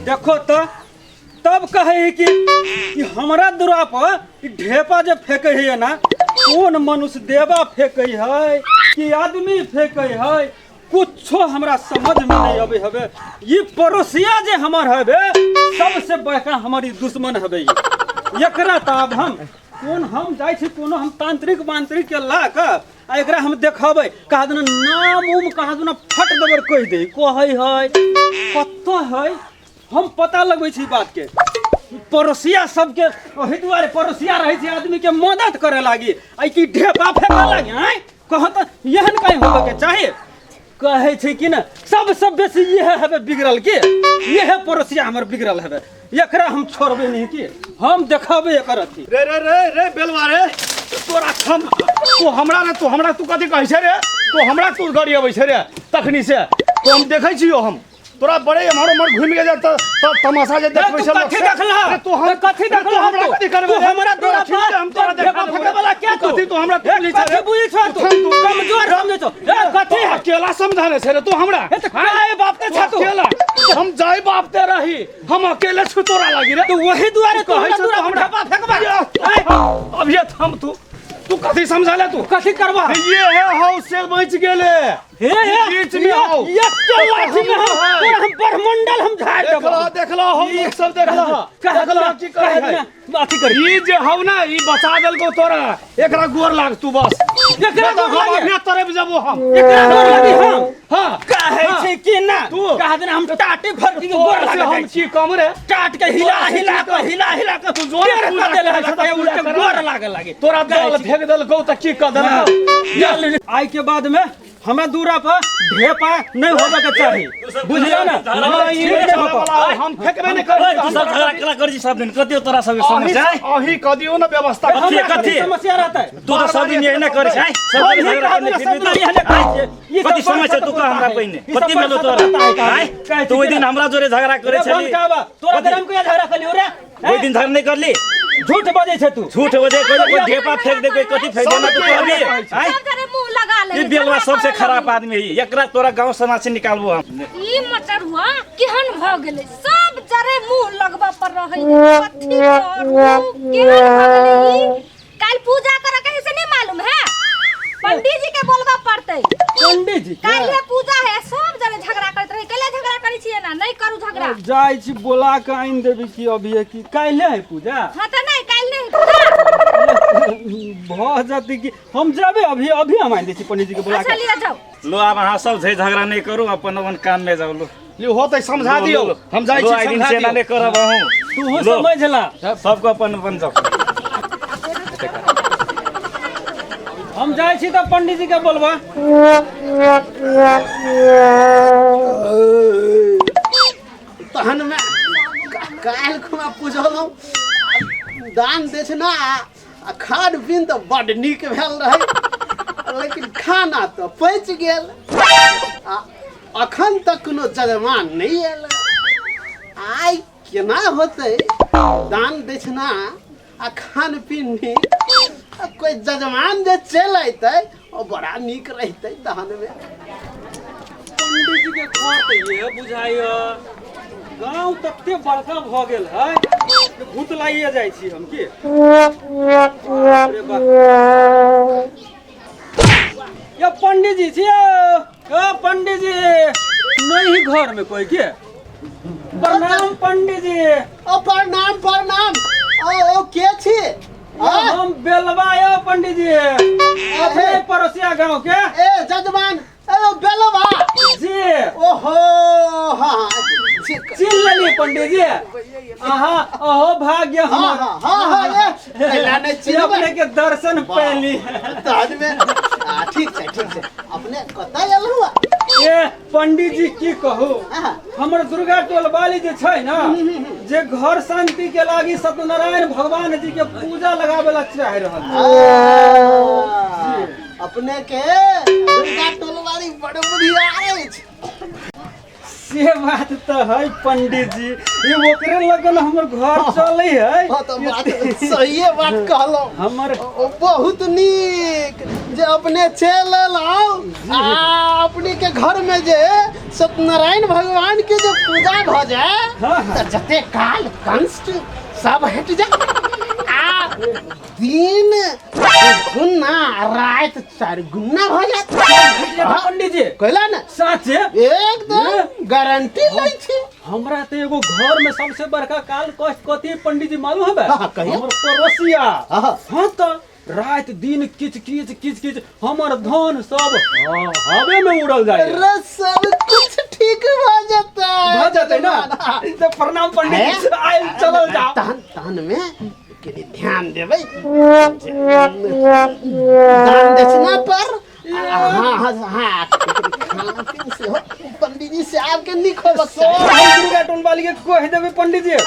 देखो तो तब कहे है कि हमरा दुरा पर ई ढेपा जे फेंके है ना, कोन मनुष्य देवा फेंके है कि आदमी फेंके है, कुछो हमरा समझ में नहीं अबे हबे। ई पड़ोसिया जे हमर हबे सबसे बड़का हमर ई दुश्मन हबे। ई एकरा तऽ आब हम कोन हम जाइ छी कोनो हम तांत्रिक वांत्रिक के ला कऽ आ एकरा हम देखबै, कहा दुना नाम उम कहा दुना फट देबर कहि दे कहै है कतऽ है, हम पता लगबै छी बात के। पड़ोसिया सबके ओहि दुआरे पड़ोसिया रहै छै आदमी के मदद करे लागी, आ की ढेपा फेंके लागी। आँय कह तऽ एहन कहीं होबे के चाही। कहै छै कि ने सबसँ बेसी इएह हेबै बिगड़ल के, इएह पड़ोसिया हमर बिगड़ल हेबै, एकरा हम छोड़बै नहीं कि हम देखबै एकर अथी। रे रे रे रे बेलवा रे, तोरा हम तू हमरा रे, तू हमरा तू कथी कहै छै रे, तू हमरा तू गड़ी अबै छै रे तखनी से, तो हम देखै छियौ, हम तोरा बड़े एम्हर उम्हर घुमि गेल त तमाशा जे देखबै तू छै लोक कथी से। देखलह? रे तू हम ए, कथी रे, तू देखलह हमरा तू? कथी करबै तू रे? हमरा तोरा तोरा ठीक छै, हम तोरा पर देखा फेंके वाला के तू? कथी तू हमरा ए, बुझै छै कथी रे? बुझै छह तू? तू कमजोर समझै छह। ए, कथी है? अकेला समझाने छै रे तू हमरा? ए, तऽ काहे बाप ते छह तू? अकेला हम जाय बाप ते रही, हम अकेले छु तोरा लागी रे। तऽ वही दुआरे तू कहै हमरा छौ दुरा तू पर हमरा ढेपा फेंकबा? ये, अब ये थम तू तू कथी समझाले तू? कथी करबा? ये है हौ से बच गेले। हे हे बीच में आओ। ये के लाठी में हम तोरा हम ब्रह्मंडल हम झाड़ देबो। देखला देखला हम लोग सब देखला देखला की करे है अथी करी। ई जे हौ ना ई बचा देलको तोरा, एकरा गोर लाग तू बस। एकरा नहीं तो गोर हम लागे? अभिये तरफ जबो हम। एकरा गोर लागी हम? हाँ। कहै हाँ। छै कि ना तू? कह देना हम टाटी फरकी के गोर तोरा से लागे हम जाइ छी। की कम रे? टाट के हिला हिला के हिला हिला के तू जोर टेढ़ पूजा कऽ देले करै है छै तऽ तऽ पूजा उल्टे कर। गोर लागे लागे। तोरा कहै दल छी। फेंक देलको तऽ की कऽ देलको? आइ के बाद में हमरा दूरा पर ढेपा नहीं होबे के चाही, बुझलियै ना? हाँ, ई ठीक नहीं छै होबे वाला, हम फेंकबे नहीं करबै। तू सब झगड़ा केला कर छी सब दिन, कतियो तोरा सबके समस्या है? अही कऽ दियौ ने व्यवस्था। कथी, हमरा कथी? कथी समस्या रहतै? तू तऽ सब दिन एहने करै छै, सब हम दिन ही झगड़ा कहबै करने सब फिरबी दिन तू। एहने करै छियै। ई सब कथी समस्या बरसात तू कह हमरा होता है। पहिने? ई सब कथी भेलौ बरसात तोरा? होता है, आँय? कहै तू ओहि छी दिन कि हमरा जोरे झगड़ा करै रे छली। बनकाबा, तोरा कथी? गरम कहिया झगड़ा कलियो रे? ओहि दिन झगड़ा नहि करली? झूठ बजै छै तू। झूठ बजै, कोइ कोइ ढेपा फेंक दे, कोइ कथी फेंक दे, ना तू कहबी? आँय? सब जरे मुंह लगा ले। ई बेलवा सबसे खराब आदमी है, एकरा तोरा गांव समाज से निकालबो हम। ई मटर हुआ केहन भ गेलै, सब जरे मुंह लगबा पर रहै है। कथी करू, केहन भ गेलै ई? काल्हि पूजा करे के है से नहीं मालूम है, पंडित जी के बोलबा पड़तै। पंडित जी के? काल्हि पूजा है, सब जरे झगड़ा करैत रहै। कैले झगड़ा करै छियै ना? नहीं करू झगड़ा। जाइ छी बोला के आनि देबी की अभी की काल्हि है पूजा? हाँ तऽ नहीं, काल्हि नहीं पूजा भऽ जतै कि हम जेबै अभी, अभी हम आनि दै छी पंडित जी के बोला अच्छा के। लिअ जाउ। लो आब अहाँ सब झै झगड़ा नहीं करू, अपन अपन काम में जाउ। लो लियौ होतै समझा दियौ, हम जाइ लो, छी आइ दिन समझा से एना दियौ। नहि करब अहूँ। तूहू लो। समझ ला। सबके अपन अपन जाउ। हम जाइ छी तऽ पंडित जी के बोलबा। तहन में काल्हि खुना पुजलहुँ दान दक्षिणा आ खान पीन तऽ बड्ड नीक भेल रहै, लेकिन खाना तऽ पचि गेल आ अखन तक कोनो जजमान नहि आयल। आइ केना होतै दान दक्षिणा आ खान पीन नीक, आ कोइ जजमान जे चलि अयतै ओ बड़ा नीक रहितै। तहन में पंडित जी के घर तऽ इहे बुझाइए, गाँव तते बड़का भऽ गेल है कि भूत लागिए जाइ छी हम की। बाप रे बाप। ये पंडित जी छियै? ओ पंडित जी नहीं घर में कोई के? प्रणाम पंडित जी। ओ प्रणाम प्रणाम। ओ ओ के छी? ओ हम बेलवा यौ पंडित जी, अपने पड़ोसिया गाँव के। ए जजमान, ए ओ बेलवा जी। ओहो हाँ हाँ ठीक। चिन्ह लेलियै पंडित जी अहाँ? अहो भाग्य हाँ हमर। हाँ हाँ हाँ, ए कैला नहि चिन्हबै? अपने के दर्शन पैली। तहन में ठीक छै ठीक छै। अपने कतऽ आयल हुआ? ए पंडित जी की कहू, हाँ। हमर दुर्गा टोल वाली जे छै ना, जे घर शांति के लागी सत्यनारायण भगवान जी के पूजा लगावे ला चाह रहल छै। आ, अपने के दुर्गा टोलवारी बड़ बुधियार अछि। से बात तऽ है पंडित जी, ये ओकरे लगन हमर घर चलै है। हाँ तऽ बात सहिए बात कहलहुँ। हमर ओ बहुत नीक। जे अपने चल एलहुँ आ अपने के घर में जे सत्यनारायण भगवान के जे पूजा भऽ जाए हाँ, हाँ। तऽ जते काल कंष्ट सब हटि जाए आ दिन गुना राति चारि गुना भऽ जायत। पंडित जी कहला ने साचे एकदम गारंटी लै छी। हमरा तऽ एगो घर में सबसे बड़का काल कष्ट कथी पंडित जी मालूम है? हाँ, कहियौ। हमर पड़ोसिया। हाँ। हाँ तऽ राति दिन किच किच किच किच हमर धन सब हवे में उड़ल जाय। अरे सब कुछ ठीक भऽ जेतै। भऽ जेतै ना? तऽ प्रणाम पंडित जी, आयल चलल जाओ। तहन तहन में कनि ध्यान देबै दान दक्षिणा पर। हाँ हाँ हाँ, खाना पीना सेहो पंडित जी से आबके नीक होबक सब चाही। हम दुर्गा टोल वाली के कह देबै पंडित जी,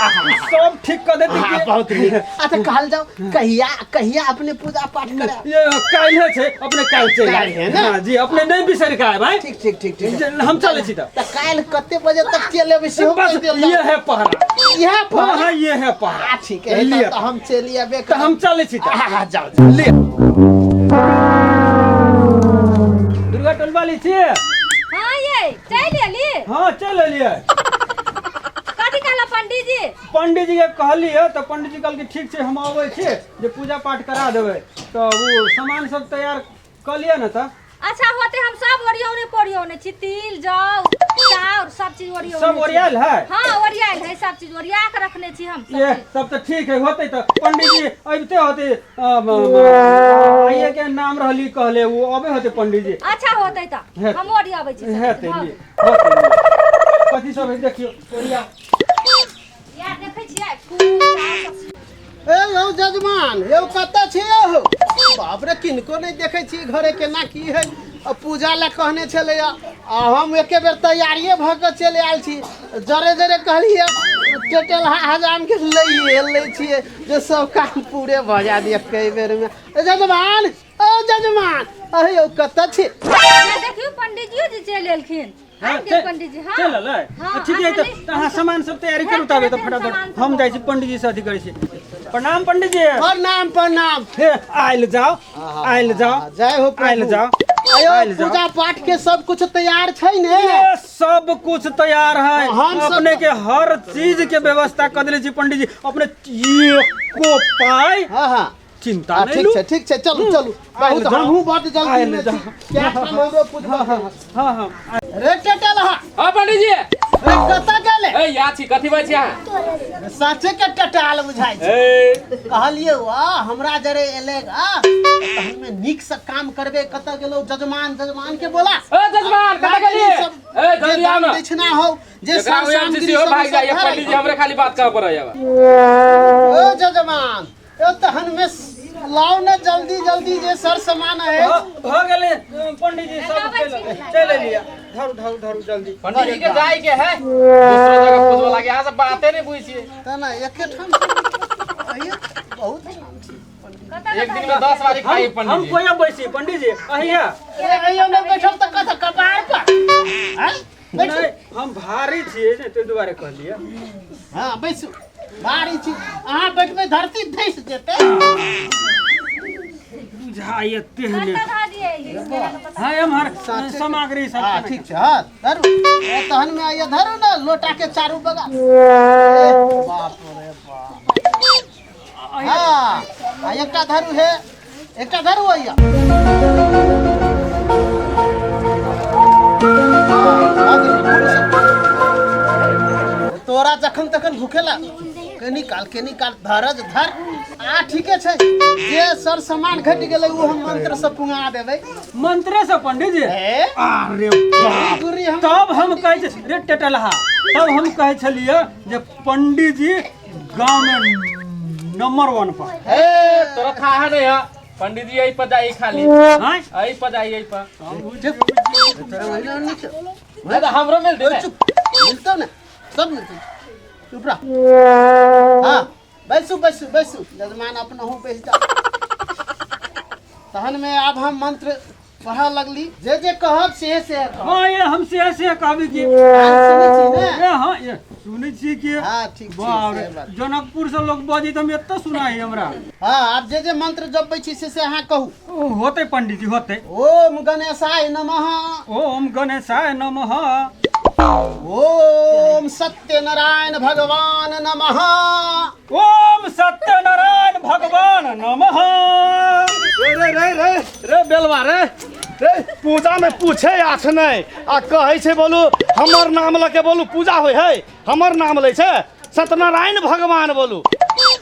सब ठीक कर देते। हाँ, कि बहुत नीक। अच्छा कहल जाओ, कहिया कहिया अपने पूजा पाठ करे? ये काल्हे छै, अपने काल्हि चलि काल्हि है ना? हाँ जी, अपने नहीं बिसरि के आयब। ठीक ठीक ठीक ठीक। हम चलै छी तऽ। तऽ काल्हि कते बजे तक चलि अबै सेहो बस कहि देल ये जाओ। है पहरा। इएह हाँ पहरा? हाँ, ये है पहरा। हाँ, ठीक है, लिअ। तऽ हम चलि अयबे। तऽ हम चलै छी तऽ। हाँ हाँ, जाओ जाओ। ले दुर्गा टोल वाली छियै? हाँ ये चलि एली। हाँ चलि एलियै। कथी कहला पंडित जी? पंडित जी के कहलियै तऽ पंडित जी कहलकै ठीक छै, हम अबै छी जे पूजा पाठ करा देबै। तऽ ओ सामान सब तैयार कऽ लिअ ने तऽ। अच्छा होते, हम सब ओरियौने पोरियौने छी, तिल जौ चाउर सब चीज ओरियौने सब छी। ओरियाएल है? हाँ ओरियाएल है, सब चीज ओरिया के रखने छी हम सब ये चीज। तब तऽ ठीक है। होतै तऽ पंडित जी अबिते होते, आइए के नाम रहली कहले, ओ अबे होते पंडित जी। अच्छा होते तऽ हेतै। हम ओरियाबै छी सब हेतै। चीज, भऽ लिए गेल। होतै लिए। कथी सब है देखियौ ओरिया। यार देखै छियै फूल चाउर सब चीज। ए यौ जजमान, यौ कतऽ छियै हो? बाप रे, किनको नहि देखै छियै घरे, केना की है? आ पूजा लए कहने छलै आ हम एके बेर तैयारिए भऽ कऽ चलि आयल छी। जरे जरे कहलियै टेटल हजामके लैए लै छियै जे सब काम पूरे भऽ जायत एके बेरमे। ए जजमान, ओ जजमान, अहे यौ कतऽ छी? या देखियौ पंडितजियो जी चलि एलखिन। हाँ, आबि गेल पंडित जी। हाँ चलि एलै? हाँ, ठीक है अच्छा तऽ अहाँ सामान सब तैयारी करू तबे तऽ फटाफट सामान सब हम जाइ छी पंडित जी से अथी करै छी। प्रणाम पंडित जी। प्रणाम प्रणाम। हे आयल जाओ, आयल जाओ। जय हो प्रभु। आयल जाओ। अयो आयल जाओ। पूजा पाठ के सब कुछ तैयार छै ने? ये सब कुछ तैयार है। हम सब अपने के हर चीज के व्यवस्था कर देले छी पंडित जी, अपने एको पाई हाँ हाँ चिंता हाँ, नहीं ठीक लू। छै ठीक छै, चलू चलू। आयल बहुत जाओ। हमहूँ बड जल्दी आयल में छी। जाओ। क्या काम हमरो पूछबा। हाँ हाँ। रे टेटल हा। हाँ पंडित जी। रे कतऽ गेले? ए यहाँ छी, कथी बात छी अहाँ? साचे के टटाल बुझाइ छै। ए कहलियै वाह हमरा जरे एले आ तहन में नीक से काम करबे। कतऽ गेलौ जजमान? जजमान के बोला। ए जजमान कतऽ गेलियै? सब ए जे जल्दी आउ दान ना। दक्षिणा हो जे जकरा सब होय हम सामग्री सेहो सब भागि सब जाइए धरै। पंडित जी, हमरे खाली बात कहऽ पड़ैए। ओ जजमान, ए तहन में लाउ ने जल्दी जल्दी जे सर सामान है। भऽ गेलै पंडित जी, सब चलि चलि एलियै। धरू धरू धरू जल्दी। पंडित जी के जाय के है दूसरा जगह पूजबऽ लागे, अहाँ सब बाते नहीं बुझै छियै। त ना एके ठाम अइए बहुत ठाम छी। कतऽ एक दिन में 10 बारी खाई हम पंडित जी। कोया बैसी पंडित जी अहिया? ए अइयो ने बैठल तऽ कतऽ कपार पर आँय बैठू। नहीं, हम भारी छियै ने ताहि दुआरे कहलियै। हाँ बैसू, भारी छी अहाँ, बैठबै धरती धसि जेतै। बुझाइए तेहने। कतऽ धऽ दियै ई? हाँ एम्हर सामग्री सब। हाँ ठीक छै, हाँ धरू। ए तहन में आइए धरू ने लोटा के चारू बगल। ए, बाप रे बाप। हाँ आ एकटा धरू हे, एकटा धरू आइया। हाँ, भऽ गेलै, फूल सब। तोरा जखन तखन भूखेला कनी काल कनी काल धरज धर। आ ठीके छै, जे सर सामान घटि गेलै ओ हम मंत्र से पुंगा देबै। मंत्रे से पंडित जी? ए अरे बाप गुरी हम तब हम कहै छै रे टेटलहा, तब हम कहै छलियै जे पंडित जी गाँव में नंबर 1 पर। ए तोरा था नहीं है पंडित जी, यही पर जाई खाली। हाँ यही पर जाई, यही पर। तोरा ओहिना नीक छौ। नहीं तो हमरो मिल दे। चुप, मिलतौ ने, सब मिलतौ, चुप रह। हाँ बैसू बैसू बैसू जजमान, अपनहु बैस जाओ। तहन में आब हम मंत्र पढ़ऽ लगली, जे जे कहब से से कहब। हाँ ये हम से से कहबी की कान सुनै छी ने? ये हाँ ये सुनै छियै कि हाँ, ठीक छै, बाप रे से बात। जनकपुर से लोग बजै तऽ हम एतऽ सुनाई हमरा। हाँ, आब जे जे मंत्र जपबै छी से से अहाँ कहू। ओ होतै पंडीजी होतै। ओम गणेशाय नमः। ओम गणेशाय नमः। ओम सत्यनारायण भगवान नमः। ओम सत्यनारायण भगवान नमः। रे रे रे रे रे बेलवा रे रे, पूजा में पूछे आछ नहीं आ कहै छै बोलू हमर नाम लके बोलू पूजा होय है, हमर नाम लै छै सत्यनारायण भगवान, बोलू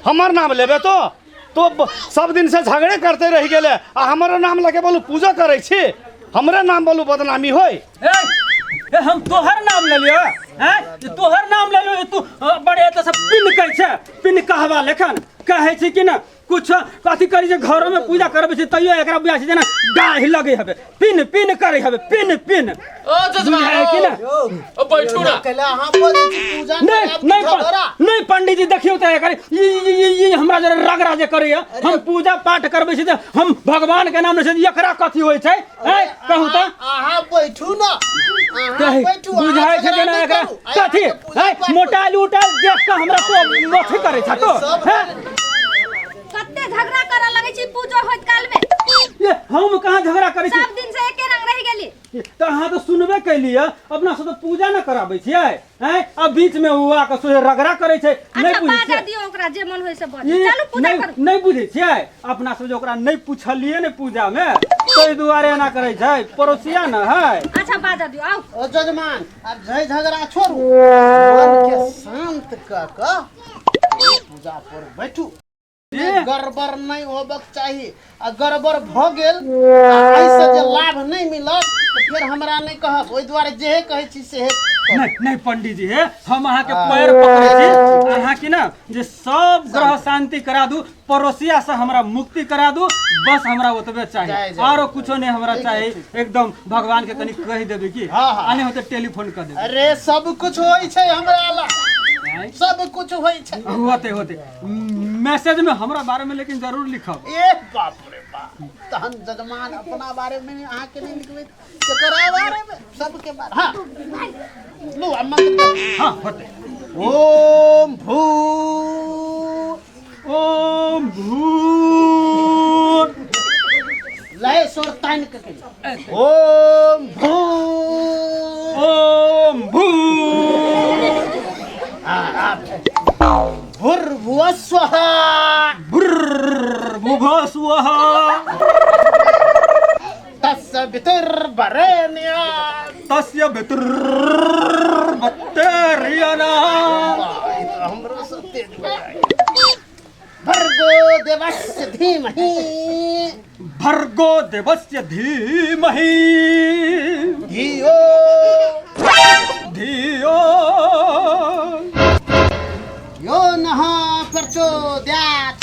हमर नाम लेबे तो तो सब दिन से झगड़े करते रहि गेले आ हमरो नाम लके बोलू पूजा करै छी, हमरे नाम बोलू बदनामी होय। ए, ए, हम तोहर नाम लेलियो हैं, तोहर नाम लेलियो, तू बड़े एतऽ से पिन कहै छै, पिन कहवा लेखन कहै छै कि ना कुछ कथी करै छै, घरो में पूजा करबै छै तैयो एकरा बुझाइ छै जेना डाहि लगै हबे, पिन पिन करै हबे, पिन पिन। ओ जजमान बुझाइ कि ना? ओ बैठू ना। कैला अहाँ बजै छी पूजा नहीं करायब नहीं झगड़ा। नहीं पंडीजी देखियौ तऽ एकर ई ई ई ई हमरा जरा रगड़ा जे करैया, हम पूजा पाठ करबै छी तऽ हम भगवान के नाम लै छी, एकरा कथी होइ छै हैं कहू तऽ? अहाँ बैठू ना, अहाँ कही, बैठू, अहाँ बुझाइ छै झगड़ा जेना नहि एकरा करू। आइ कथी अहाँके पूजा हैं पाठ मोटाइल उटाइल देख कऽ हमरा तो अथी करै छ तो सब हैं? कते झगड़ा करऽ लगै छी पूजा होइत काल में। ये हम कहाँ झगड़ा करै छी? सब दिन से एके रंग रहि गेली। तऽ अहाँ तऽ सुनबे कैलियै, अपना सब तऽ पूजा न कराबै छियै हैं, आ बीच में ओ आके सोझे रगड़ा करै छै। नहि अच्छा बुझै बाजा छियै? दियौ ओकरा जे मन होय से बज। ई चलू पूजा नहि करू। नहि बुझै छियै अपना सब जे ओकरा नहि पुछलियै ने पूजा में, ताहि दुआरे एना करै छै, पड़ोसिया न है। अच्छा बाजा दियौ आउ। ओ जजमान, आब झै झगड़ा छोड़ू, मन के शांत कऽ कऽ पूजा पर बैठू। गड़बड़ नहीं होबक चाही, आ गड़बड़ भऽ गेल आ एहिसँ जे लाभ नहीं मिलत तऽ फेर हमरा नहीं कहब, ओहि दुआरे जेहे कहै छी सेहे करू। नहीं नहीं पंडीजी हे हम अहाँके पैर पकड़ै छी, अहाँ की ना जे सब ग्रह शांति करा दू, पड़ोसिया से हमरा मुक्ति करा दू, बस हमरा ओतबे चाही, जय जय। आरो कुछो नहीं हमरा चाही। एकदम भगवान के कनि कहि देबै की? हाँ, हाँ। आ नहि होतै टेलीफोन कऽ देबै। अरे सब कुछ होइ छै हमरा ला, सब कुछ होइ छै। होते होते मैसेज में हमरा बारे में लेकिन जरूर लिखब। ए बाप रे बाप, तहन जजमान अपना बारे में अहाँके नहीं लिखबै केकरा बारे में, सबके बारे। हाँ लू आ मंत्र दे। हाँ होते। ओम भू ओम भू लय स्वर तानि के कहियौ। ओम भू ओम भू भूर्भुवः स्वः भूर्भुवः स्वः तस्य पितुर्वरेण्य तस्य पितुर्वरेण्य। हमरो से तेज भऽ जाइए। भर्गो देवस्य धीमहि भर्गो देवस्य धीमहि धियो धियो यो नः प्रचोदयात्।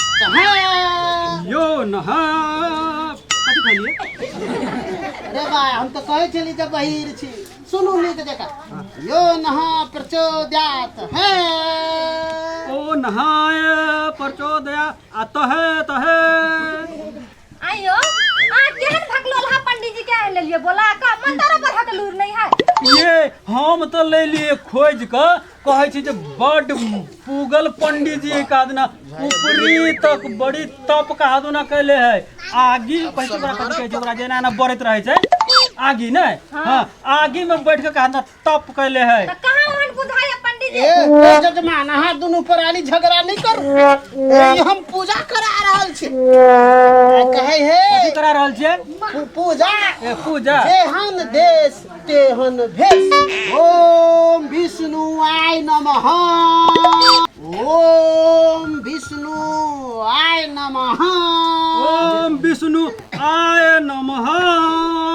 यो नः कथी कहलियै? अरे भाई, हम तऽ कहै छली जे बहिर छी, सुनू नीक जकाँ। यो नः प्रचोदयात् है ओ नहाय प्रचोदया आ तहे तहे। आइयो आ केहन भगलोल हा पंडीजी के आनि लेलियै बोला का मंत्र पढ़ा के लूर नहीं है। ये हम तऽ ले लिए खोज कऽ, कहै छी जे बड पुगल पंडीजी एक आदना ऊपरी तक बड़ी तप कहा कैले है। आगी कहै छै ओकरा कथी कहै छै ओकरा, जेना एना बरैत रहै छै आगी नै? हाँ, आगी में बैठ के कहा तप कैले है। त कहाँ ओहन बुझाय पंडीजी? ए ए जजमान, अहाँ दुनू पराली झगड़ा नहीं करू, ए हम पूजा करा रहल छी। आ कहै हे कथी करा रहल छियै? पूजा। ए पूजा। जेहन देश तेहन भेष। ओम विष्णु आय नमः, ओम विष्णु आय नमः, ओम विष्णु आय नमः।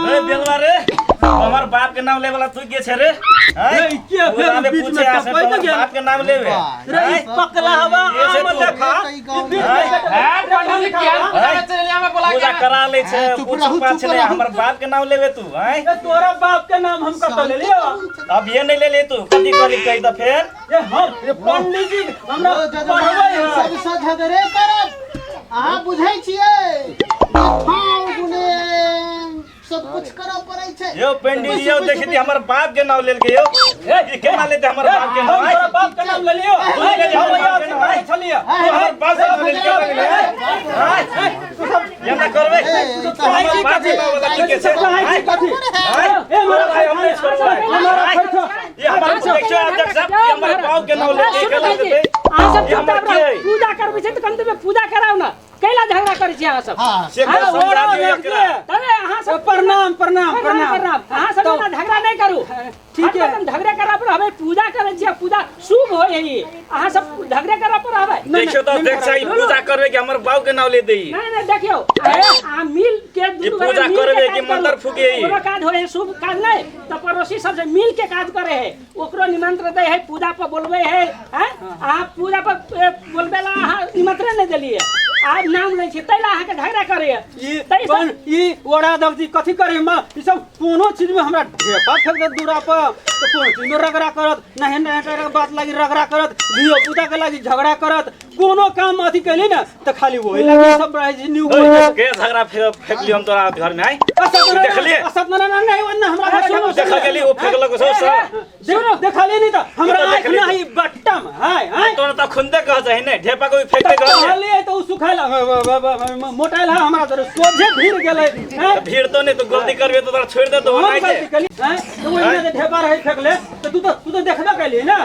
रे बेलवा रे, हमर बाप के नाम लेवला तू के छे रे? रे, के फेर आबे बीच में पूछे आसे टपैत तोहर गेल। बाप के नाम लेबे। रे ई पकला हवा ये से आम तू। देखा। ई गाँव में। ई बीच में हैं पंडीजी केहन पूजा में चलि हमें बोला पूजा के करा ले छे, चुप पूछ रहू, पाछ चुप ले, रहू। हमर बाप के नाम लेबे तू हैं? ए तोरा बाप के नाम हम कतऽ लेलियो? अब ये नहीं ले ले तू, कथी कहली कहि त फेर? ए हम ए पंडीजी हमरा ओ जजमान, पढ़बै है। सबसँ झगड़े करब अहाँ बुझै छियै? ठाव गुने सब कुछ करऽ पड़ै छै। यौ पंडित जी यौ देखी ती हमर बाप के नाम लेल के यौ। ई केना लेते हमर बाप के नाम? हम तोरा बाप के नाम लेलियो। हम याद से कहै छलियै। हमर बाप के नाम लेल के एना करबै? कहै छी कथी? कहै छी कथी? ए मोरा भाई, हम नहीं छोड़बै। हमारा बैठो। ये हमर देखियो अध्यक्ष साहब, ये हमर बाप के नाम लेल के केना लेतै? अहाँ सब ये हमर चुपचाप के? रहू। पूजा करबै छै तऽ कम से कम पूजा कराउ ने, कैला झगड़ा करै छी अहाँ सब? हाँ। से हाँ, समझा दियौ एकरा। तबे अहाँ सब प्रणाम प्रणाम प्रणाम प्रणाम। अहाँ सब एना झगड़ा नहीं करू। ठीक है। हम झगड़ा करा पर हवे पूजा करै छी, पूजा शुभ होय है। अहाँ सब झगड़ा करा पर हवे। देखियो तऽ अध्यक्ष साहब, ई पूजा करबै कि हमर बाप के नाम ले देई? नहीं नहीं, देखियो अहाँ मिल के ई दुनू पूजा गोरा मिल के करबै काज कि करू। मंत्र फूके ई? कोनो काज होय है शुभ काज नहीं तऽ पड़ोसी सबसे मिल के काज करे है, ओकरो निमंत्रण दै है, पूजा पर बोलबै है। हैं अहाँ पूजा पर बोलबै ला अहाँ निमंत्रण नहीं देलियै, आब नाम लै छी तै ला अहाँके झगड़ा करे है। ई तै सब- बन ई ओड़ा दर्जी कथी करे माँ? ई सब कोनो चीज में हमरा ढेपा फेंक दे दूरा पर तो कोनो चीज में रगड़ा करत, नहीं नहीं नहीं बात लागी रगड़ा करत, धियो पुता के लागी झगड़ा करत, कोनो काम अथी कैली ना तो खाली वही लागी सब रहे छै न्यू के झगड़ा फेंकली हम तोरा घर में आइ देखलिए? सत्यनारायण नहीं ओन्ने हमरा घर में देखल गेली ओ फेंकलक सब सब। सुनो देखलिए नहीं तो हमरा ई तो आँख देखली। नहीं बट्टम हाय हाय। तोरा तऽ खुंदे कह जाहि ने ढेपा कोई फेंक दे घर में। कहलिए तो उ सुखायल मोटाइल है हमरा तोरे सोझे भीड़ गेलै हैं? भीड़ तो नहीं, तू गलती करबे तो तोरा छोड़ दे तो हम नहीं गलती केली हैं? तो ओहिमे जे ढेपा रहे फेंकले तो तू तो देखबे कैली ना।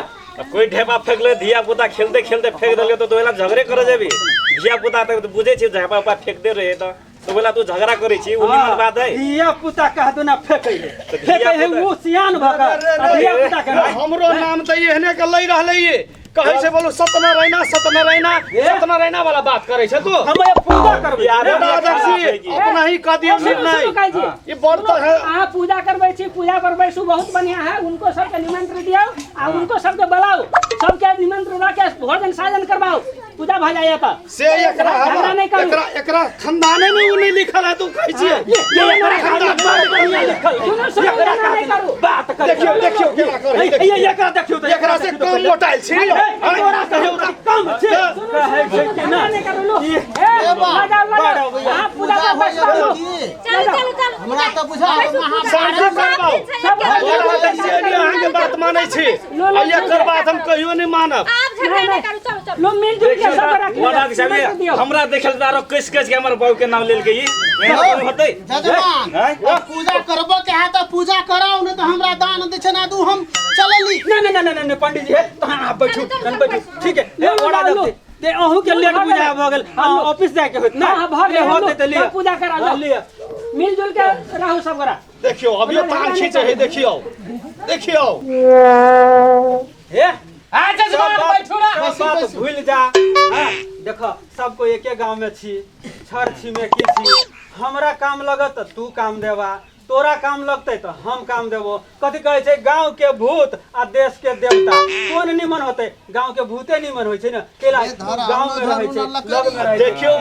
कोई ढेपा फेंकले धिया पुता खेलते खेलते फेंक देलके तो तोला झगड़े करे जेबी। धिया पुता तऽ बुझै छी ढेपा उपा फेंक दे रहे तऽ बोला तू झगड़ा करे छी, उ निमन बात है। धिया पुता कह दो ना फेंकै है, तऽ धिया फेंकै है पुता- उ सियान भऽ कऽ आ धिया पुता के ना। हमरो नाम तऽ एहने के लै रहलै ये, कहै छै बोलू सत्यनारायणा सत्यनारायणा सत्यनारायणा वाला बात करै छै तू। हम ये पूजा करबै। यार, बेटा अध्यक्ष जी, अपना ही कह दियौ सुनू, नहीं। सुनू काई जी। ये बड़ तो है। अहाँ पूजा करबै छी, पूजा पर बैसू, बहुत बढ़िया है। उनको सबके निमंत्रण दियौ आ उनको सबके बोलाउ, सबके निमंत्रण दऽ के भोजन साजन करबाउ, पूजा भऽ जाइए तऽ। से एकरा झगड़ा नहीं करू। एकरा एकरा खानदाने में उ नहीं लिखल है, तू कहै छियै। ये एकरा खानदान बात बढ़िया लिखल है। सुनू, सुनू, एकरा झगड़ा नहीं करू। बात कर। देखियौ देखियौ केना करै ए, ए, एकरा देखियौ तऽ एकरा से कम मोटाइल छी। तोरा से कम छै। कहै छै कि झगड़ा ना नहीं करू लो। ई- ए, लऽ जाउ, लऽ बड़ा जाउ। भैया। अहाँ पूजा पूजा पर बैसू। होइए तऽ की? चलू चलू चलू। हमरा तऽ बुझा शांति करबाउ। सब बड़ा अध्यक्ष जी, अहाँके बात मानै छी आ एकर बात हम कहियो नहीं मानब। आप झगड़ा नहीं करू, चलू चलू। लो मिलजुल के सब रख बड़ा साहब, हमरा देखल तऽ आरो कस कस के हमर बाबू के नाम लेल के ई एना कोनो होतै? जजमान आँय? पूजा करबो के है तऽ पूजा कराउ, नहीं तऽ हमरा दान दै छै ना दू हम चलली। ना ना ना ना ना पंडित जी, हे तहन आप बैठू, चलू, चलू, तहन बैठू। बैठू। ठीक है, हे लो, ओड़ा लो, लो। दे ते अहूँ के लेट भऽ बुझा गेलै। भऽ गेल। हाँ, ऑफिस जाए के होत ना। हाँ, हाँ, भऽ गेल। होतै तऽ लिअ। सब पूजा करा हाँ, लो। लिअ। मिलजुल के रहू सब गोरा। देखियौ अभियो तान खींचे है, देखियौ देखियौ। हे आ जजमान सब बात- बैठू ना। सब बात भूल जा। हाँ, देखो सबको एके गांव में छी, छर छी में की छी। हमरा काम लगत तऽ तू काम देबा, तोरा काम लगतै तऽ हम काम देबो। कथी कहै छै, गांव के भूत आ देश के देवता कोन निमन होतै? गांव के भूते निमन होइ छै ने, केला ए धरा, गांव में धरू रहै छै, न लकड़ी। लग में रहै छै। देखियौ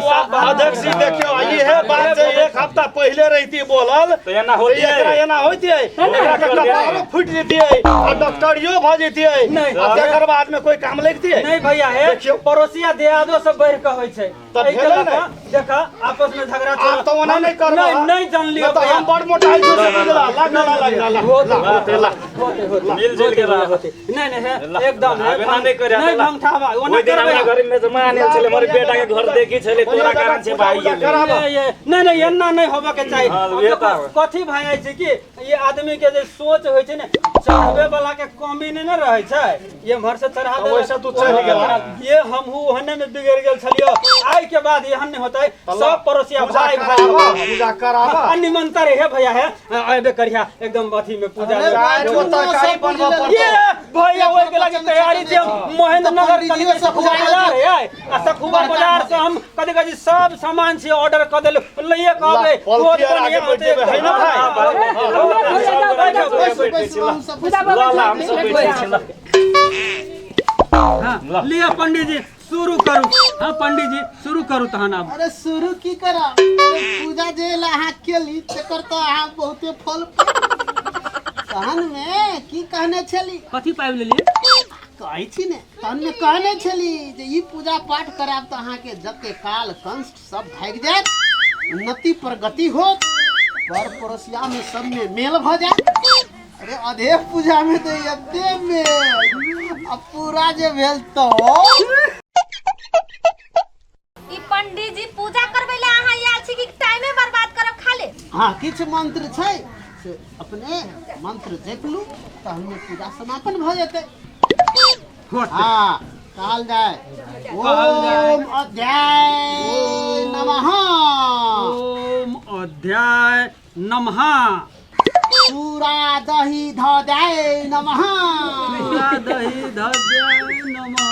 अध्यक्ष जी, देखियौ इहे बात जे एक हफ्ता पहिले रहिती बोलल तऽ एना होतियै। एकरा एना होतियै, एकरा के कपारो फूटि जेतियै आ डॉक्टरियो भऽ जेतियै नहीं। आ तकर बाद में कोई काम लगितियै। नहीं भैया, हे देखियौ। पड़ोसिया दियादो सब बढ़ के होइ छै। तऽ एहि के भेलै लऽ कऽ ने। देख आपस में झगड़ा आब तऽ ओना नहीं करबो। नहीं नहीं जान लियो नहीं तऽ हम बड़ मोटाइ छी से बुझला। ला ला ला ला ला होते ला होते होते मिलजुल के रहू। होते। नहीं नहीं हे एकदम हे आब एना नहि करिया नहीं तऽ ला। भंगठावा ओना ओहि दिन करबै। हमरा घर में मेजबान आयल छलै, हमर बेटा के घर देखी छलै, तोरा कारण से भागि गेलै। ये, ये, नहीं नहीं एना नहीं होबऽ के चाही। हाँ, अब ये देखो, तऽ। कथी भए जाइ छै कि ये आदमी के जे सोच होइ छै ने, चढ़बे वाला के कमी नहि ने रहै छै। एम्हर से चढ़ा तऽ वैसे तू चढ़ि गेला। ये हमहू ओहने में बिगड़ गेल छलियो। आइ के बाद एहन नहि होतै, सब पड़ोसिया पूजा भाई भाई कराबा, पूजा कराबा। आ निमंत्रण हे भैया, हे आबे करिया एकदम अथी में पूजा अरे चारि गो तरकारी सब बनबऽ बुझि पड़तौ। ये भैया ओहि के लागी तैयारी छै। महेंद्र नगर पंडीजीओ कनि सब सखुआ बुझा बाजार लेलकै। है आ सखुआ बाजार से हम कथी कथी सब सामान छी ऑर्डर कऽ देलु, लइए के अबै। पलथी आर आगे बैठ जेबै, है ना भाई? बैसू बैसू हम सब पूजा पर ला ला हम सब बैठै छी ला। हाँ, लिअ पंडीजी शुरू करू। हाँ पंडीजी शुरू करू तहन आब। अरे शुरू की करब? अरे पूजा जे ला अहाँ केली तकर तऽ अहाँ बहुते फल पाबि। तहन में की कहने छली? कथी पाबि लेलियै? कहै छी ने, तहन में कहने छली जे ई पूजा पाठ करायब तऽ अहाँके जते काल कंष्ट सब भागि जायत, उन्नति प्रगति होत। पर पड़ोसिया में सब में मेल भऽ जाए। अरे अधे पूजा में तो एते मेल आ पूरा जे भेल तो ई पंडित जी पूजा करबै ला अहाँ आयल छी कि टाइमे बर्बाद करब खाली? हाँ, किछु मंत्र छै से अपने मंत्र जपि लू तऽ हमे पूजा समापन भऽ जेतै। हाँ, कहल जाय। ओम अध्याय नमः। ओम अध्याय नमः। चूड़ा दही धऽ जाय नमः। चूड़ा दही धऽ जाय नमः।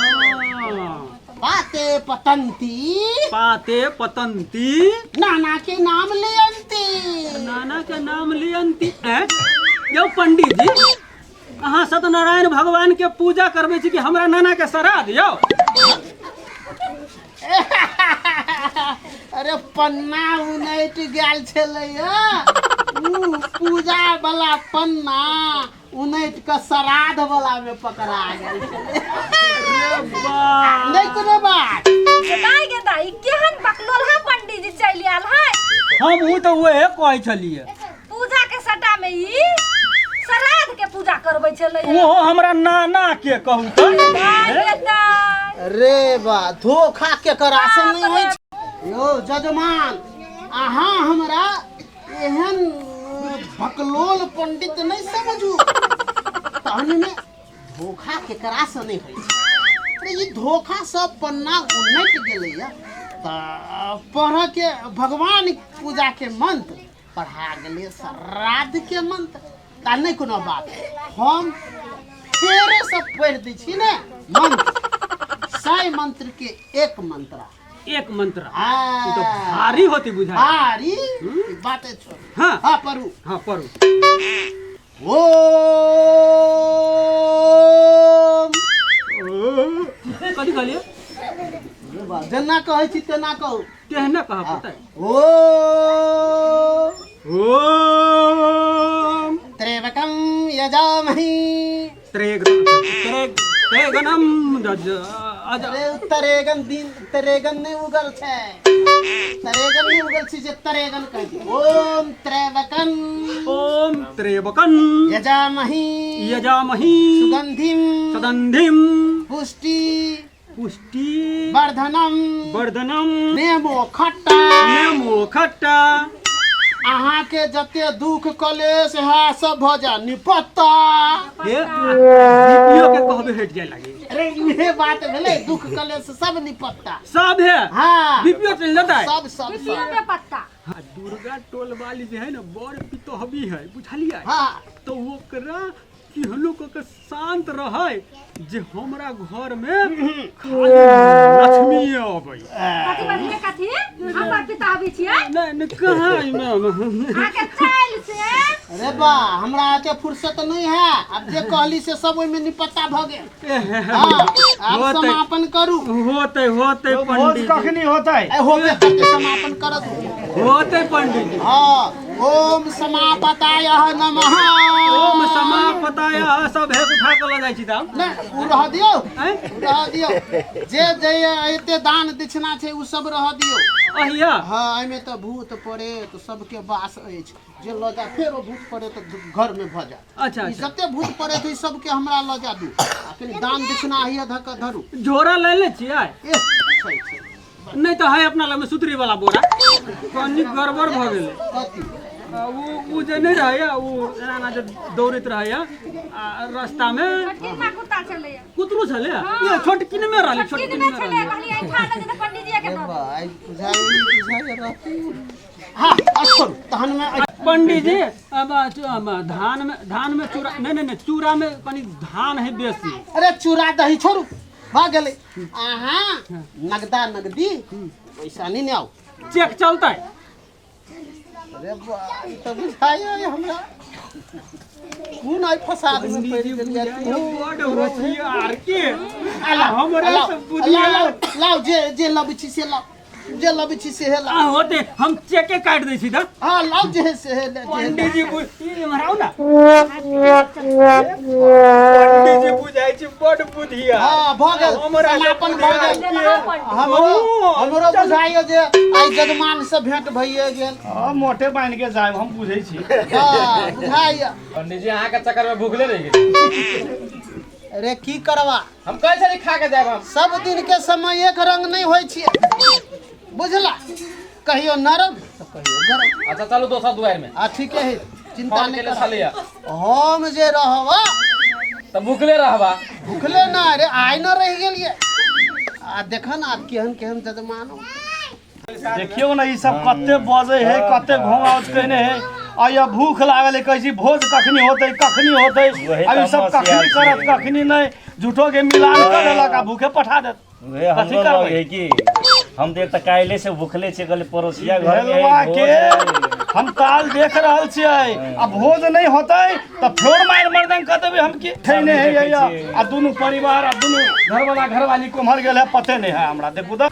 पाते पतंती। पाते पतंती। नाना के नाम लियंती। नाना के नाम लियंती। यौ पंडित जी, अहाँ सत्यनारायण भगवान के पूजा करबै छी कि हमरा नाना के श्राद्ध यौ? अरे पन्ना उनैट गेल छलैया, उ पूजा वाला पन्ना उनैट के श्राद्ध वाला में पकड़ा गेल छलै। नहीं कोनो बात। दाई गे दाई, केहन बकलोलहा पंडित जी चलि आयल है। हमहूँ तऽ उहे कहै छलियै। पूजा के सटा में ई श्राद्ध के पूजा करबै छलै। ओहो हमरा नाना के कहू तऽ। दाई गे दाई। अरे बा, धोखा के करासे नहीं होइ छै। यौ जजमान, अहाँ हमरा एहन बकलोल पंडित नहीं समझू। तहन में धोखा केकरा से नहीं होइ छै। अरे ई धोखा सब पन्ना उनटि गेलैया तऽ पढ़ के भगवान पूजा के मंत्र पढ़ा गेलै श्राद्ध के मंत्र। तऽ नहि कोनो बात, हम फेरे से पढ़ि दै छी ने मंत्र, सै मंत्र के एक मंत्रा। एक मंत्र। हाँ। ई तो भारी होती बुझाय। भारी ई बाते छोड़। हाँ। हाँ, पढ़ू। हाँ, पढ़ू। ओम। कथी कहलियै? जेना कहै छी तेना कहू। तेहने कहऽ पड़तै। ओम। ओम। त्र्यंबकं यजामहे। त्रेग त्रेग त्रेगनम दज अज। अरे तरेगन दिन तरेगन नहीं उगल छै, तरेगन नहीं उगल छै जे तरेगन कहै छै। ओम त्र्यंबकं। ओम त्र्यंबकं यजामहे। यजामहि। सुगंधिं। सुगंधिं। पुष्टि। पुष्टि। वर्धनम। वर्धनम। नेमो खट्टा। नेमो खट्टा। अहाँ के जते दुख कलेश है सब भऽ जाय निपत्ता। हे, बीपीओ के कहबे हटि जाय लागे। अरे इहे बात भेलै, दुख कलेश सब निपत्ता। सब है। हाँ। बीपीओ चलि जेतै। सब सब बीपीओ सब। पे पत्ता। आ दुर्गा टोल वाली जे है ने बड़ पितहबी है, बुझलियै? हाँ। तो ओकरा केहनो कऽ के शांत रहै जे हमरा घर में खाली लक्ष्मी अबै। कथी बजलियै कथी? हम बड़ पिताहबी छियै? नहीं नहीं, कहाँ एहिमे अहाँके चालि से। अरे बा, हमरा एते फुर्सत नहीं है। अब जे कहली से सब ओहिमे निपत्ता भऽ गेल। हाँ, आब होतै। समापन करू। होतै होतै भोज पंडित जी। कखनी होतै? ए होबे करतै, समापन कर दू। होतै पंडित जी। हाँ, ओम समापताय नमः। ओम समापताय सब हेक उठा के लऽ जाइ छी तब। नहि, उ रह दियौ। आँय? उ रह दियौ। जे जे एते दान दक्षिणा छै उ सब रह दियौ। अहिया? हाँ, एहिमे तऽ भूत प्रेत सबके वास अछि। जे लऽ जा फेर ओ भूत प्रेत घर में भऽ जायत। अच्छा, ई अच्छा। जते भूत प्रेत है सबके हमरा लऽ जा दू। आ कनि दान दक्षिणा हैया धऽ कऽ धरू। झोरा ले ले छियै? एह, छै, छै। नहि तऽ है अपना लगमे सुतरी वाला बोरा। कनि गड़बड़ भऽ गेलै। कथी? उ जे नहि रहैया, उ एना एना जे दौड़ैत रहैया आ रास्ता में। छोटकिनमा कुत्ता छलैया। कुतरू छलै? ये छोटकिनमे रहलै, छोटकिनमे छोटकिनमे छलै, रहलै। कहलियै एहिठाम लऽ जेतै पंडित जी के दऽ देबै। भाइ, बुझाइ बुझाइ रहतै। हाँ, आ छोड़ू, तहन में पंडित जी, अब अब धान में, धान में चूड़ा, नहीं नहीं नहीं, चूड़ा में कनि धान है बेसी। अरे चूड़ा दही छोड़ू, भऽ गेलै। अहाँ नगदा नगदी पैसा नहीं ने आउ। चेक चलतै? अरे बा, ई तऽ बुझाइया हमरा कोन आइ फसाद में पड़ि गेलियै तू। बड़ होशियार के आ लाउ, हमरा लाउ, सब बुझिया। लाउ, लाउ, लाउ, जे जे लबै छी से लाउ। जे लबै छी सेहे आ लाउ। होते हम चेके काटि दै छी तऽ। हँ लाउ जे है सेहे ले, जे है। पंडीजी ई इम्हर आउ ना। पंडीजी बुझाइ छी बड बुधिया। हँ भऽ गेल, हमरा समापन भऽ गेल। देलहा पंडित। हमरो हमरो बुझाइयो जे आइ जजमान से भेंट भइए गेल। हँ मोटे बान्हि के जायब हम बुझै छी। हँ बुझाइयो। पंडीजी अहाँ के चक्कर में भूखले रहि गेली। अरे की करबा, हम कहै छली खा के जायब हम। सब दिन के समय एक रंग नहीं होइ छियै बुझला, कहियो नरम तऽ कहियो गरम। अच्छा चलू दोसर दुआरि में। आ ठीके है, चिंता फोन नहीं केने कर। छलैया हम जे रहबा तऽ भूखले रहबा। भूखले ना रे, आइ न रहि गेलियै। आ देख न आब केहन केहन जजमान हो। देखियौ ने ई सब कते बजै है, कते घोंघाउज कयने है। आ या भूख लागल है, कहै छी भोज कखनी होतै कखनी होतै। वही आ ई तऽ सब हम कखनी होशियार करत छियै। कखनी नहि, झूठो के मिलान कर देलक आ भूखे पठा देत। उहे कथी हमरो करबै? लगे कि हम देख तऽ काल्हि से भूखले छियै, कहलियै पड़ोसिया घर में भेलवा भोज के है। हम ताल देख रहल छियै, आ भोज नहि होतै तऽ फेर मारि मर्दन कऽ देबै हम। की छै नहि है देखै या छियै। आ दुनू परिवार आ दुनू घरवाला घरवाली कोम्हर गेल है पते नहि है हमरा। देखू तऽ।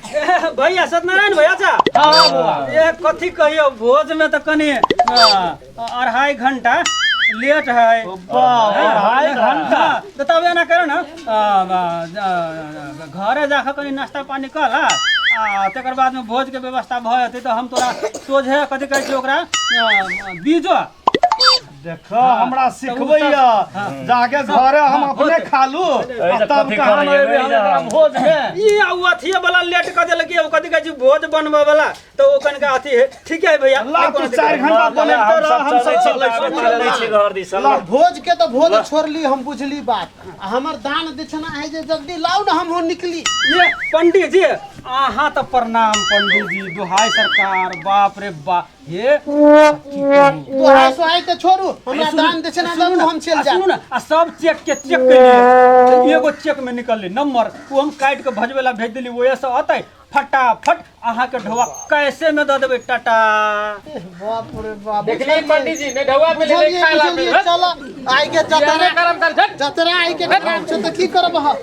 भैया सत्यनारायण भैया चा। हँ बौआ। ये कथी कहियो, भोज में तऽ कनि 2.5 घंटा लेट है। वाह, 2.5 घंटा? हाँ, तऽ तब एना करो ना, घरे जाके कनि नाश्ता पानी कर ला, आ तकर बाद में भोज के व्यवस्था भऽ जेतै तऽ हम तोरा सोझे कथी कहै छै ओकरा बीजो। देख हमरा सिखबैया, जाके घरे हम अपने खालू आ तऽ तब कथी कहाँ करैया, एबै हम एबै एकरा भोज में। ई आ उ अथिये वाला लेट कऽ देलक, ओ कथी कहै छै भोज बनबै वाला, तऽ ओ कनिका अथी है। ठीक है भैया, ला नहि तू कोनो 4 दिक्कत। घंटा बनैते रह, हम हम सब सब चलै चलै छी, चलै छी घर दिस। ला, भोज के तऽ भोज छोड़ली हम, बुझली बात। आ हमर दान दक्षिणा है जे जल्दी लाउ ने, हमहूँ निकली। ये पंडित जी अहाँ तऽ प्रणाम पंडित जी, दुहाई सरकार, बाप रे बाप। हे तोहाई सोहाई के छोड़ू, हमरा दान दक्षिणा दू हम चलि आ जायब। सुनू ने, आ सब चेक के चेक केलियै, एगो चेक में निकललै नंबर, ओ हम काटि के भजबै ला भेज देली, ओहे से अतै फटाफट अहाँके ढोआ कैसे में दऽ देबै। टाटा। बाप रे बाप। देखलियै पंडीजी नहि ढौआ मिले नहि बुझलियै खाय ला बुझलियै मिले। चल आइ के जतरा करम तर झट जतरा आइ के काम छै तऽ की करब अहाँ?